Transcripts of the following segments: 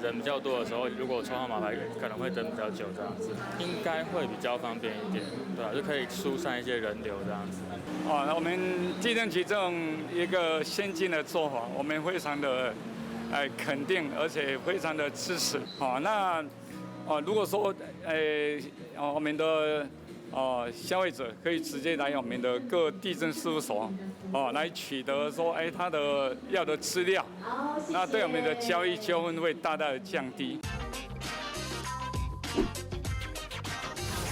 人比較多的時候，如果抽號碼牌可能會等比較久，這樣子應該會比較方便一點，對啊，就可以疏散一些人流這樣子。啊，我們地政局這種一個先進的做法，我們非常的肯定，而且非常的支持。好，那如果說我們的消費者可以直接來我們的各地政事務所來取得說他的要的資料，那對我們的交易糾紛會大大的降低。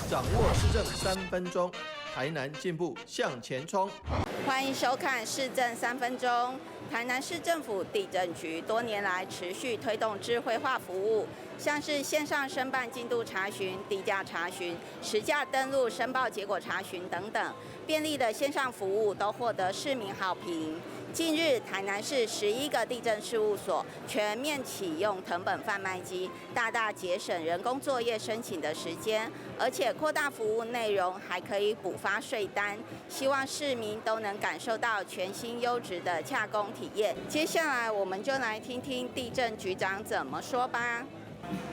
掌握市政三分鐘，台南進步向前衝。歡迎收看市政三分鐘。台南市政府地政局多年來持續推動智慧化服務，像是線上申辦進度查詢、地價查詢、實價登錄申報結果查詢等等，便利的線上服務都獲得市民好評。近日，台南市11個地政事務所全面啟用謄本販賣機，大大節省人工作業申請的時間，而且擴大服務內容，還可以補發稅單。希望市民都能感受到全新優質的洽公體驗。接下來，我們就來聽聽地政局長怎麼說吧。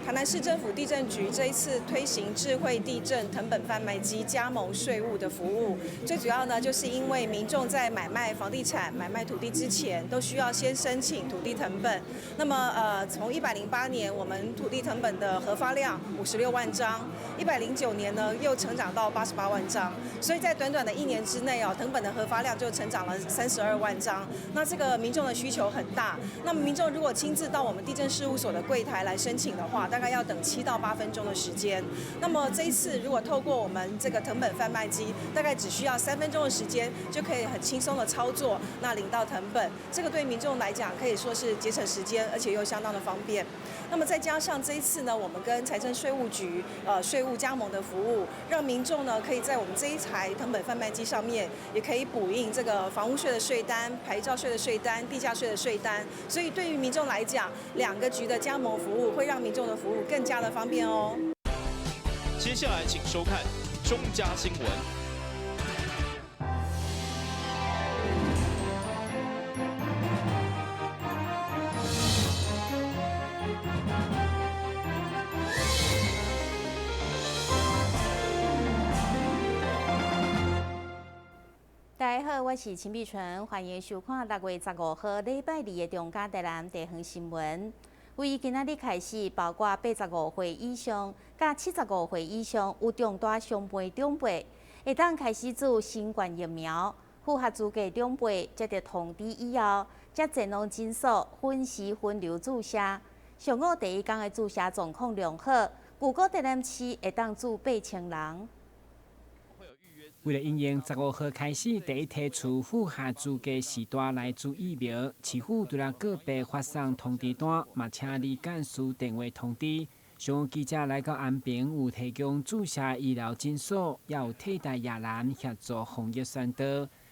台南市政府地政局這一次推行智慧地政謄本販賣機加盟稅務的服務，最主要呢，就是因為民眾在買賣房地產、買賣土地之前，都需要先申請土地謄本。那麼，從108年我們土地謄本的核發量56萬張，109年呢又成長到88萬張，所以在短短的一年之內哦，謄本的核發量就成長了32萬張。那這個民眾的需求很大，那麼民眾如果親自到我們地政事務所的櫃台來申請的話，大概要等7到8分鐘的時間。那麼這一次如果透過我們這個謄本販賣機，大概只需要3分鐘的時間，就可以很輕鬆的操作，那領到謄本。這個對民眾來講可以說是節省時間，而且又相當的方便。那麼再加上這一次呢，我們跟財政稅務局稅務加盟的服務，讓民眾呢可以在我們這一台謄本販賣機上面，也可以補印這個房屋稅的稅單、牌照稅的稅單、地價稅的稅單。所以對於民眾來講，兩個局的加盟服務會讓民眾的服務更加的方便哦。接下來請收看中嘉新聞。大家好，我是陳美純，歡迎收看6月15號禮拜二的中嘉台南地方新聞。為今仔日開始，包括85歲以上佮75歲以上有重大傷病長輩，會當開始注新冠疫苗。符合資格長輩接到通知以後，才前往診所分時分流注射。上午第一工的注射狀況良好，預估台南市會當注8000人。為了因應15號開始第一梯次符合資格時段來注疫苗，市府除了個別發送通知單，嘛請里幹事電話通知。上午記者來到安平，有提供注射醫療診所，也有替代藥人協助防疫宣導。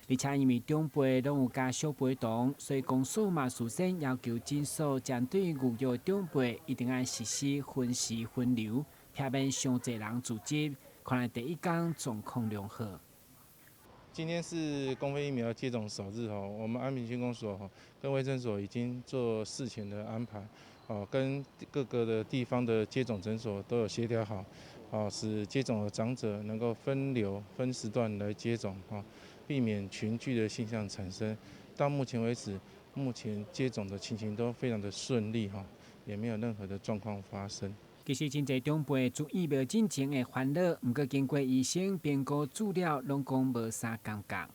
而且因為長輩攏有佮小陪同，所以公所嘛事先要求診所針對預約長輩一定愛實施分時分流，避免傷濟人聚集。看來第一工狀況良好。今天是公費疫苗接種首日哦，我們安平區公所跟衛生所已經做事前的安排，哦，跟各個的地方的接種診所都有協調好，哦，使接種的長者能夠分流、分時段來接種，避免群聚的現象產生。到目前為止，目前接種的情形都非常的順利哈，也沒有任何的狀況發生。其實真濟長輩注疫苗進前會煩惱，毋過經過醫生評估注了，攏講無啥感覺。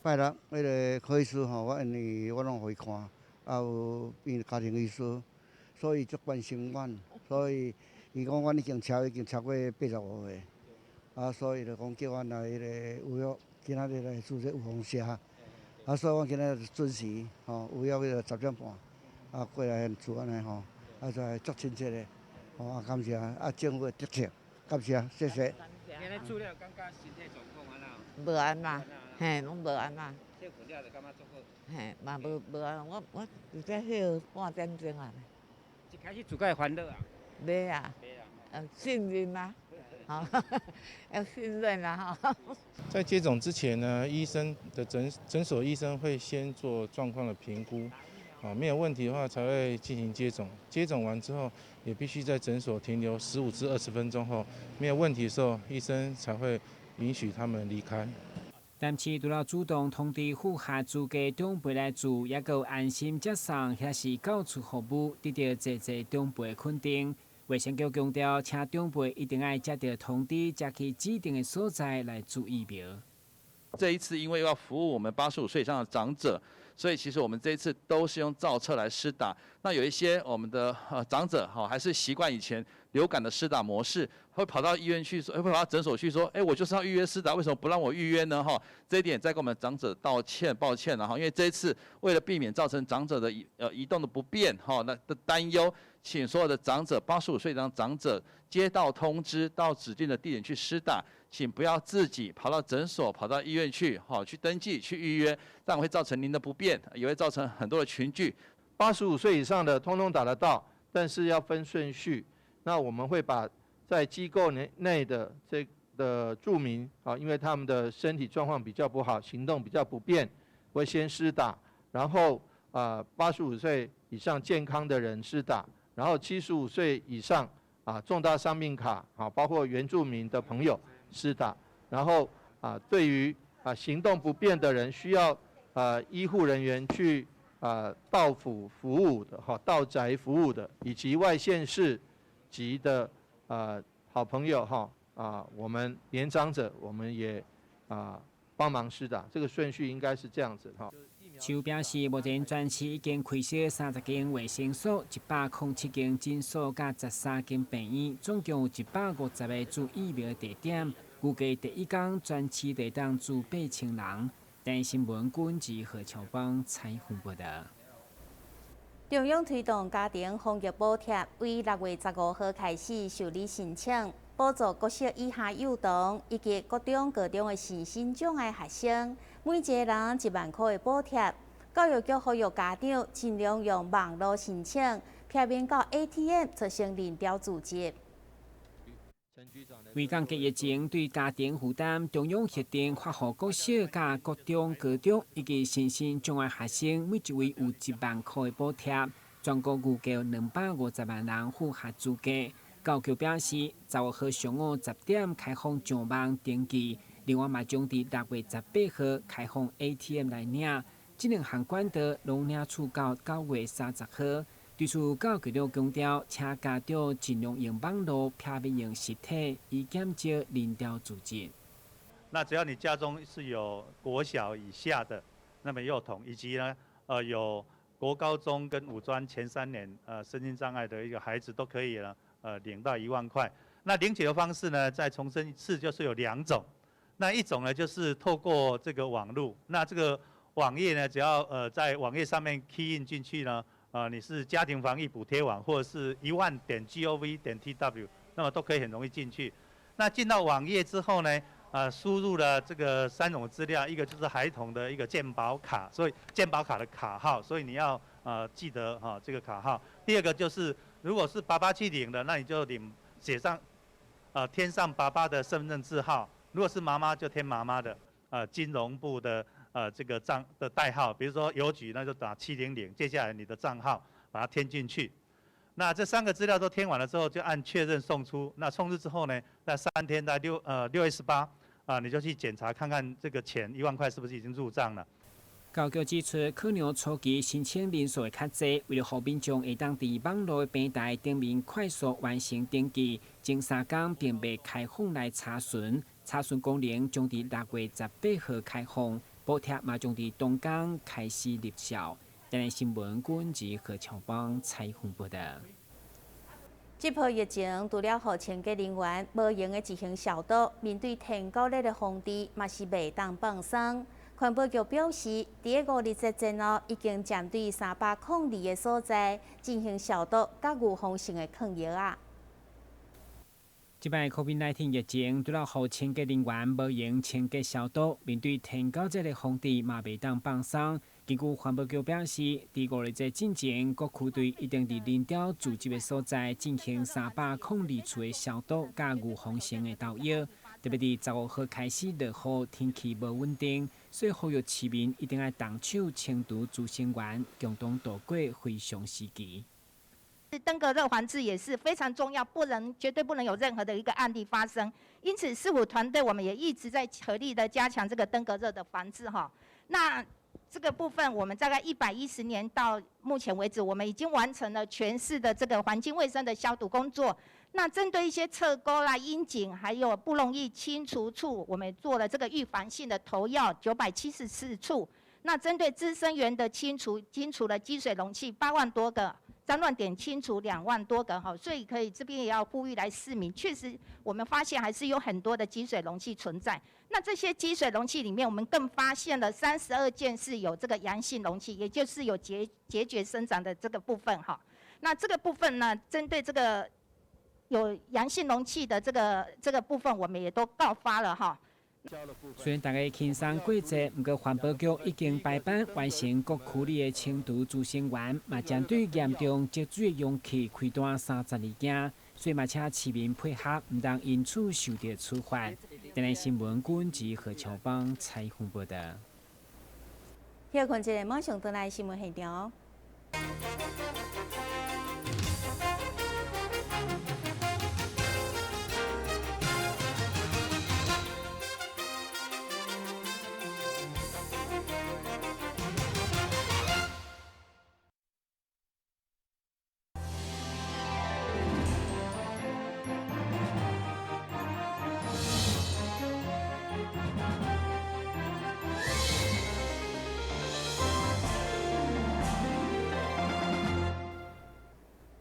拜六彼個柯醫師吼，我因為我攏予伊看，啊有變家庭醫師，所以足關心阮，所以伊講阮已經超過85歲，啊，所以就講叫阮來彼個預約，今仔日來注這預防射，啊，所以阮今仔日準時吼預約彼個10點半，啊過來注按呢吼，啊就足親切的。哦，感謝啊，政府的政策，感謝，謝謝。今日注了，感覺身體狀況按怎？無按怎，嘿，攏無按怎。歇睏了就感覺足好。嘿，嘛無啊，我直接歇半點鐘啊。一開始注會煩惱啊？袂啊。信任啊，好，要信任啊，哈。在接種之前呢，醫生的診所醫生會先做狀況的評估，啊，沒有問題的話才會進行接種。接種完之後，也必須在診所停留15至20分鐘後，沒有問題的時候，醫生才會允許他們離開。但是除了主動通知符合資格長輩來注，也閣安心接送，抑是到厝服務，得到濟濟長輩肯定。衛生局強調，請長輩一定愛接到通知，才去指定的所在來注疫苗。這一次因為要服務我們85歲以上的長者，所以其實我們這一次都是用造冊來施打。那有一些我們的長者哈，還是習慣以前流感的施打模式，會跑到醫院去說，會跑到診所去說，哎，我就是要預約施打，為什麼不讓我預約呢？哈，這一點再跟我們長者道歉，抱歉了哈。因為這一次為了避免造成長者的移動的不便哈，那的擔憂，請所有的長者，85歲以上長者接到通知到指定的地點去施打，請不要自己跑到診所、跑到醫院去，哈，去登記、去預約，這樣會造成您的不便，也會造成很多的群聚。85歲以上的通通打得到，但是要分順序。那我們會把在機構內的這個住民啊，因為他們的身體狀況比較不好，行動比較不便，會先施打，然後啊85歲以上健康的人施打，然後75歲以上啊重大傷病卡啊，包括原住民的朋友施打，然後啊對於啊行動不便的人需要啊醫護人員去啊到府服務的哈，到宅服務的，以及外縣市籍的啊好朋友哈啊，我們年長者，我們也啊幫忙施打，這個順序應該是這樣子哈。就表示，目前全市已經開設30間衛生所、107間診所、佮13間病院，總共有150個注疫苗地點。預計第一工全市會當注8000人。台新聞軍事何巧邦採訪報道。中央推動家庭防疫補貼，為6月15號開始受理申請，補助國小以下幼童以及國中、高中的身心障礙學生，每一个人1萬箍的補貼。教育局呼籲家長盡量用網路申請，避免到 ATM 出現輪調注資。為降低疫情對家庭負擔，中央核定發予國小、佮國中、高中以及身心障礙學生，每一位有1萬箍的補貼。全國預計有250萬人符合資格。教育局表示，15號上午10點開放上網登記，另外嘛將佇6月18號開放 ATM 來領。這兩項管道攏領取到9月30號。對此，教育局長強調，請家長盡量用網路，避免用實體，以減少輪調注資。那只要你家中是有國小以下的那麼幼童，以及呢，有國高中跟五專前3年身心障礙的一個孩子，都可以呢，領到1萬塊。那領取的方式呢，再重申一次，就是有兩種。那一種呢，就是透過這個網路，那這個網頁呢，只要在網頁上面 key in 進去呢，你是家庭防疫補貼網或者是1萬.gov.tw，那麼都可以很容易進去。那進到網頁之後呢，輸入了這個三種資料，一個就是孩童的一個健保卡，所以健保卡的卡號，所以你要記得哈這個卡號。第二個就是如果是爸爸去領的，那你就領寫上，添上爸爸的身份證字號；如果是媽媽就添媽媽的，金融部的這個帳的代號，比如說郵局那就打700，接下來你的帳號把它添進去。那這三個資料都填完了之後，就按確認送出。那送出之後呢，那3天在6月18啊，你就去檢查看看這個錢1萬塊是不是已經入賬了。教育局指出，可能初期申請人數會較濟，為了予民眾會當佇網路平台頂面快速完成登記，前3工並袂開放來查詢，查詢功能將佇6月18號開放，補貼嘛將佇當工開始入數。台南新聞軍事何巧邦採訪報道。這波疫情除了予清潔人員無閒的執行消毒，面對天狗日的防治嘛是袂當放鬆。環保局表示，佇個五日節前後，已經針對302個所在進行消毒，佮預防性的噴藥仔。這擺 COVID-19 疫情，除了予清潔人員無閒清潔消毒，面對天狗節的防治嘛袂當放鬆。根據環保局表示，佇五日節進前，各區隊一定佇林調聚集的所在進行302處的消毒佮預防性的投藥。特別佇15號開始落雨，天氣無穩定，所以呼籲市民一定愛動手清除孳生源，共同度過非常時期。登革熱防治也是非常重要，不能絕對不能有任何的一個案例發生。因此，市府團隊我們也一直在合力的加強這個登革熱的防治哈。那這個部分，我們大概110年到目前為止，我們已經完成了全市的這個環境衛生的消毒工作。那針對一些側溝啦、窨井，還有不容易清除處，我們做了這個預防性的投藥974處。那針對孳生源的清除，清除了積水容器8萬多個。髒亂點清除2萬多個哈，所以可以這邊也要呼籲來市民，確實我們發現還是有很多的積水容器存在。那這些積水容器裡面，我們更發現了32件是有這個陽性容器，也就是有孑孓生長的這個部分哈。那這個部分呢，針對這個有陽性容器的這個部分，我們也都告發了哈。雖然大家輕鬆過節，毋過環保局已經排班完成各區裡的清除孳生源，嘛針對嚴重積水的容器開單32件，所以嘛請市民配合，毋通因此受著處罰。電視新聞軍及何秋芳採訪報道。歇睏一下，馬上轉來新聞現場。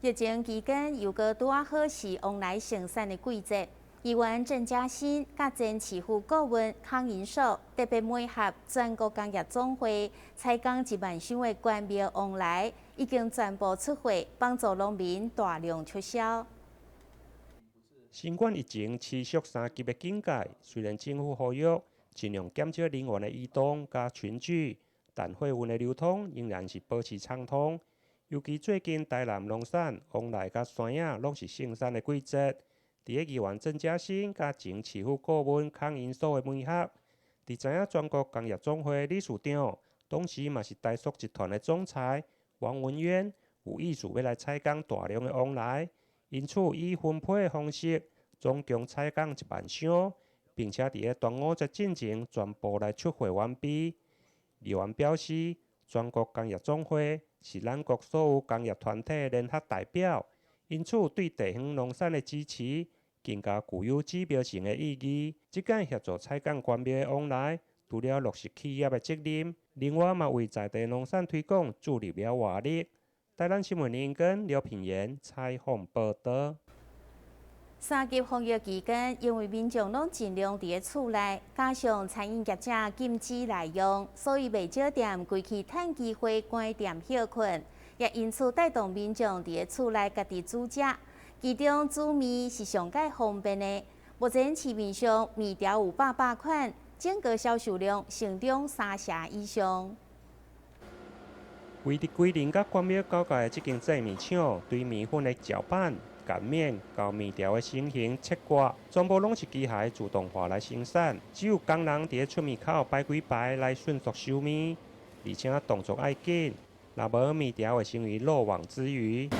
疫情期間，又閣拄仔好是旺來盛產的季節。議員鄭家新佮前市府顧問康銀壽特別媒合全國工業總會採購1萬箱的關廟旺來，已經全部出貨，幫助農民大量出銷。新冠疫情持續3級的警戒，雖然政府呼籲盡量減少人員的移動佮群聚，但貨運的流通仍然是保持暢通。尤其最近台南農產旺來佮山野攏是盛產的季節。佇咧議員鄭家新佮前市府顧問康銀鎖的媒合，佇知影全國工業總會理事長，同時嘛是台塑集團的總裁王文淵有意思欲來採購大量的旺來，因此以分批的方式，總共採購1萬箱，並且佇咧端午節進前全部來出貨完畢。議員表示，全國工業總會是咱國所有工業團體的聯合代表，因此對地方農產的支持更加具有指標性的意義。這擺協助採購關廟的往來，除了落實企業的責任，另外嘛為在地農產推廣注入了活力。台南新聞林根劉品言採訪報導。3級防疫期間，因為民眾攏盡量佇咧厝內，加上餐飲業者禁止內用，所以袂少店規氣趁機會關店歇睏，也因此帶動民眾佇咧厝內家己煮食。其中煮麵是上蓋方便的。目前市面上麵條有百百款，整個銷售量成長3成以上。位佇龜苓佮關廟交界的這間製麵廠，對麵粉的攪拌、擀麵到麵條的成型、切割，全部攏是機械自動化來生產。只有工人佇咧出麵口擺幾排來迅速收麵，而且動作愛緊，若無麵條會成為漏網之魚。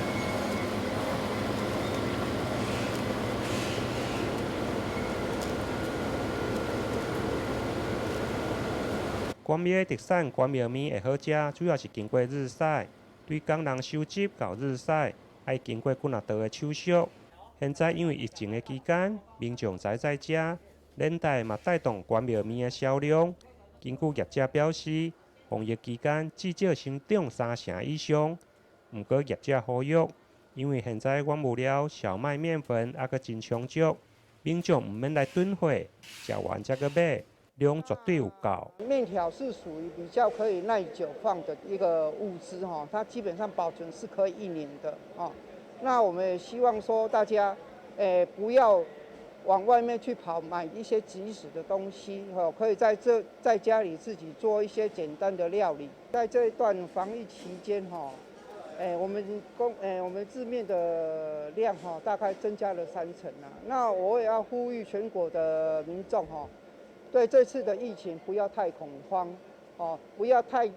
關廟的特產關廟麵會好食，主要是經過日曬，對工人收集到日曬，愛經過幾若道的手續。現在因為疫情的期間，民眾宅在家，連帶嘛帶動關廟麵的銷量。根據業者表示，防疫期間至少成長3成以上。毋過業者呼籲，因為現在原物料小麥麵粉猶閣真充足，民眾毋免來囤貨，食完才閣買。量絕對有夠。麵條是屬於比較可以耐久放的一個物資哈，它基本上保存是可以一年的哦。那我們也希望說大家，不要往外面去跑買一些即食的東西，可以在家裡自己做一些簡單的料理。在這一段防疫期間哈，我們製麵的量哈大概增加了3成啊。那我也要呼籲全國的民眾哈。對這次的疫情不要太恐慌，哦，不要太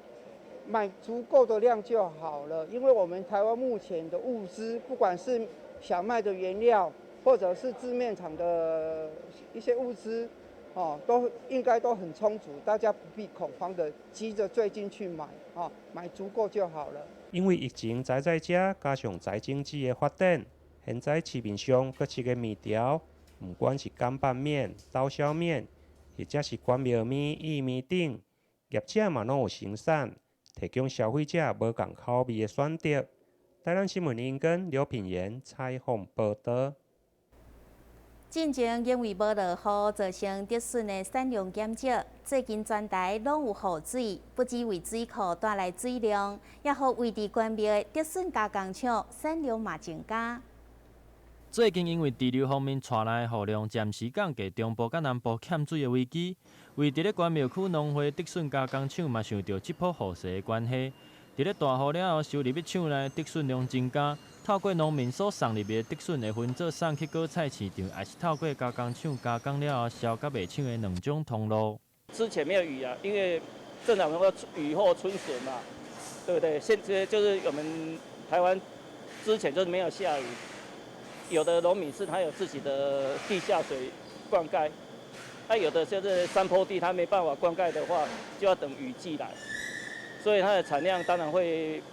買足夠的量就好了。因為我們台灣目前的物資，不管是小麥的原料，或者是製麵廠的一些物資，哦，都應該都很充足，大家不必恐慌的急着最近去買，哦，買足夠就好了。因為疫情宅在家，加上宅經濟的發展，現在市面上各式的麵條，毋管是乾拌麵、刀削麵，或者是關廟麵、意麵等，業者嘛攏有生產，提供消費者無仝口味的選擇。台南新聞林根劉品言採訪報導。進前因為無落雨，造成竹筍的產量減少。最近全台攏有雨水，不只為水庫帶來水量，也予位佇關廟的竹筍加工廠產量嘛增加。最近因為滯流方面帶來的雨量暫時降低中部佮南部欠水的危機，位佇咧關廟區農會竹筍加工廠嘛受著這波雨勢的關係。佇咧大雨了後，收入去廠內竹筍量增加，透過農民所送入的竹筍會分做送去果菜市場，抑是透過加工廠加工了後銷佮賣場的兩種通路。之前沒有雨啊，因為正常說雨後春筍嘛，對不對？現在就是我們台灣之前就是沒有下雨，有的農民是他有自己的地下水灌溉，那有的就是山坡地，他沒辦法灌溉的話，就要等雨季來。所以它的產量當然會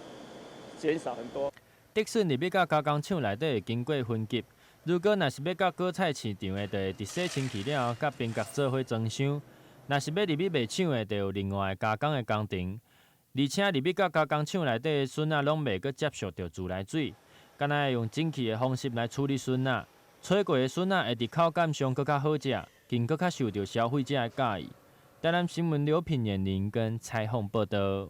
減少很多。竹筍入去到加工廠內底會經過分級，如果若是欲到果菜市場的，就會佇洗清氣了後，佮冰角做伙裝箱；若是欲入去賣場的，就有另外加工的工程。而且入去到加工廠內底的筍仔，攏袂閣接觸著自來水，敢若會用蒸汽的方式來處理筍仔，吹過的筍仔會佇口感上閣較好食，更閣較受著消費者的佮意。台南新聞劉品言林跟採訪報導。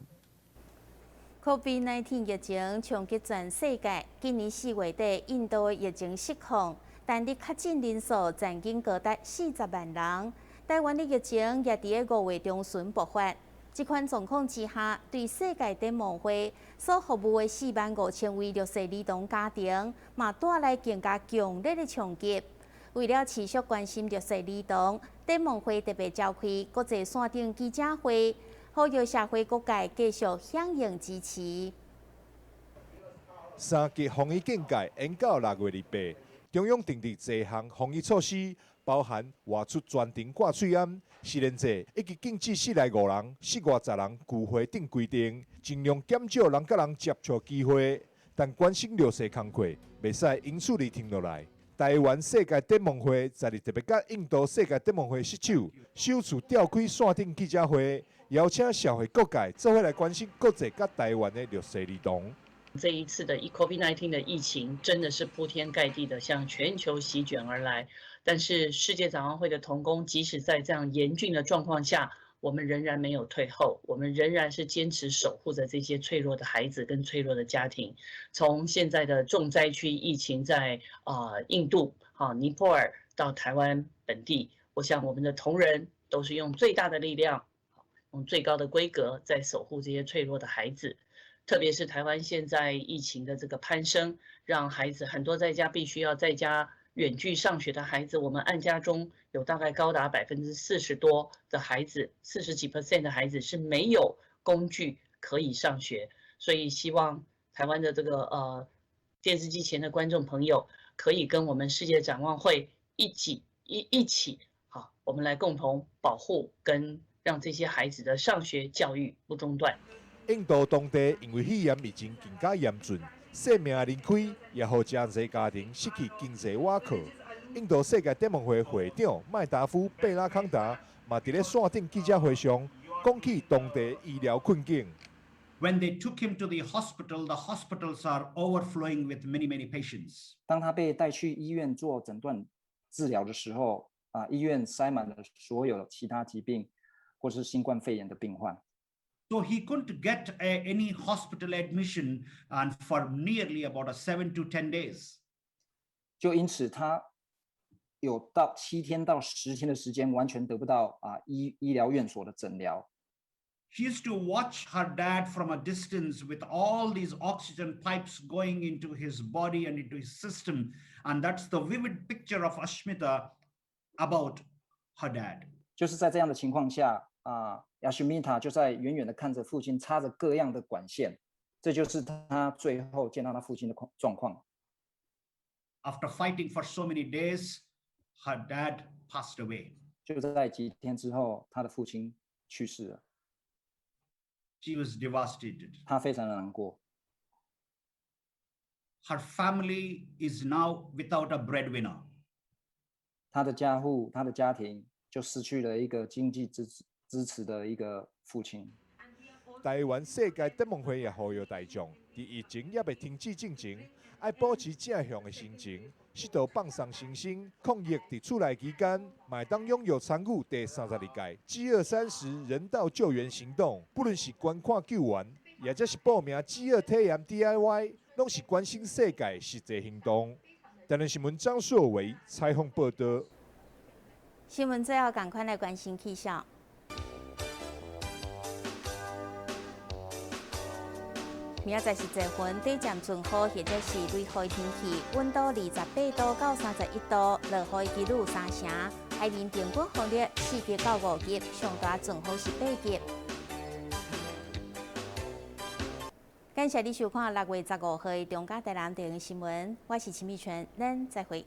COVID-19 疫情衝擊全世界，今年4月底，印度的疫情失控，單日確診人數曾經高達40萬人。台灣的疫情也佇咧5月中旬爆發。這款狀況之下，對世界展望會所服務的4萬5千位弱勢兒童家庭，嘛帶來更加強烈的衝擊。為了持續關心弱勢兒童，展望會特別召開國際線頂記者會，呼籲社會各界繼續響應支持。三級防疫警戒延到6月28，中央訂定濟項防疫措施，包含外出全程掛喙罨、實聯制以及禁止室內五人、室外10人聚會等規定，盡量減少人佮人接觸機會。但關心弱勢工課，袂使因此而停落來。台灣世界展望會昨日特別佮印度世界展望會失手，首次召開線頂記者會，邀請社會各界做伙來關心國際佮台灣的弱勢兒童。這一次的 COVID-19 的疫情真的是鋪天蓋地的向全球席捲而來，但是世界展望會的同工，即使在這樣嚴峻的狀況下，我們仍然沒有退後，我們仍然是堅持守護着這些脆弱的孩子跟脆弱的家庭。從現在的重災區疫情在印度、尼泊爾到台灣本地，我想我們的同仁都是用最大的力量，用最高的規格在守護這些脆弱的孩子。特別是台灣現在疫情的這個攀升，讓孩子很多在家必須要在家遠距上學的孩子，我們案家中有大概高達40%多的孩子，40幾 percent 的孩子是沒有工具可以上學，所以希望台灣的這個電視機前的觀眾朋友，可以跟我們世界展望會一起一起，好，我們來共同保護跟讓這些孩子的上學教育不中斷。印度當地因為肺炎疫情更加嚴峻，性命離開，也予誠濟家庭失去經濟倚靠。印度世界展望會會長麥達夫貝拉康達嘛，佇咧線頂記者會上講起當地醫療困境。 When they took him to the hospital, the hospitals are overflowing with many, many patients. 當他被帶去醫院做診斷治療的時候，啊，醫院塞滿了所有其他疾病或是新冠肺炎的病患。 So he couldn't get any hospital admission and for nearly about a 7 to 10 days. 就因此他有到7天到10天的時間，完全得不到醫療院所的診療。 She used to watch her dad from a distance with all these oxygen pipes going into his body and into his system. And that's the vivid picture of Ashmita about her dad. 就是在這樣的情況下，啊，亞什米塔就在遠遠的看着父親插着各樣的管線，這就是他最後見到他父親的狀況。 After fighting for so many days, her dad passed away. 就在幾天之後，他的父親去世了。 She was devastated. 他非常的難過。 Her family is now without a breadwinner. 他的家戶，他的家庭就失去了一個經濟支持的一個父親。台灣世界展望會也呼籲大眾，佇疫情猶未停止進前，愛保持正向的心情，適度放鬆身心。抗疫佇厝內期間，嘛會當踴躍參與第32屆飢餓30人道救援行動。不論是捐款救援，抑者是報名飢餓體驗 DIY，攏是關心世界實際行動。台南新聞張碩維採訪報道。新聞最後，仝款來關心氣象。明仔載是濟雲，短暫陣雨或者是雷雨天氣，溫度28度到31度，落雨的幾率三成。海面平均風力4級到5級，上大陣風是8級。感謝你收看6月15號的中嘉台南地方新聞，我是陳美泉，咱再會。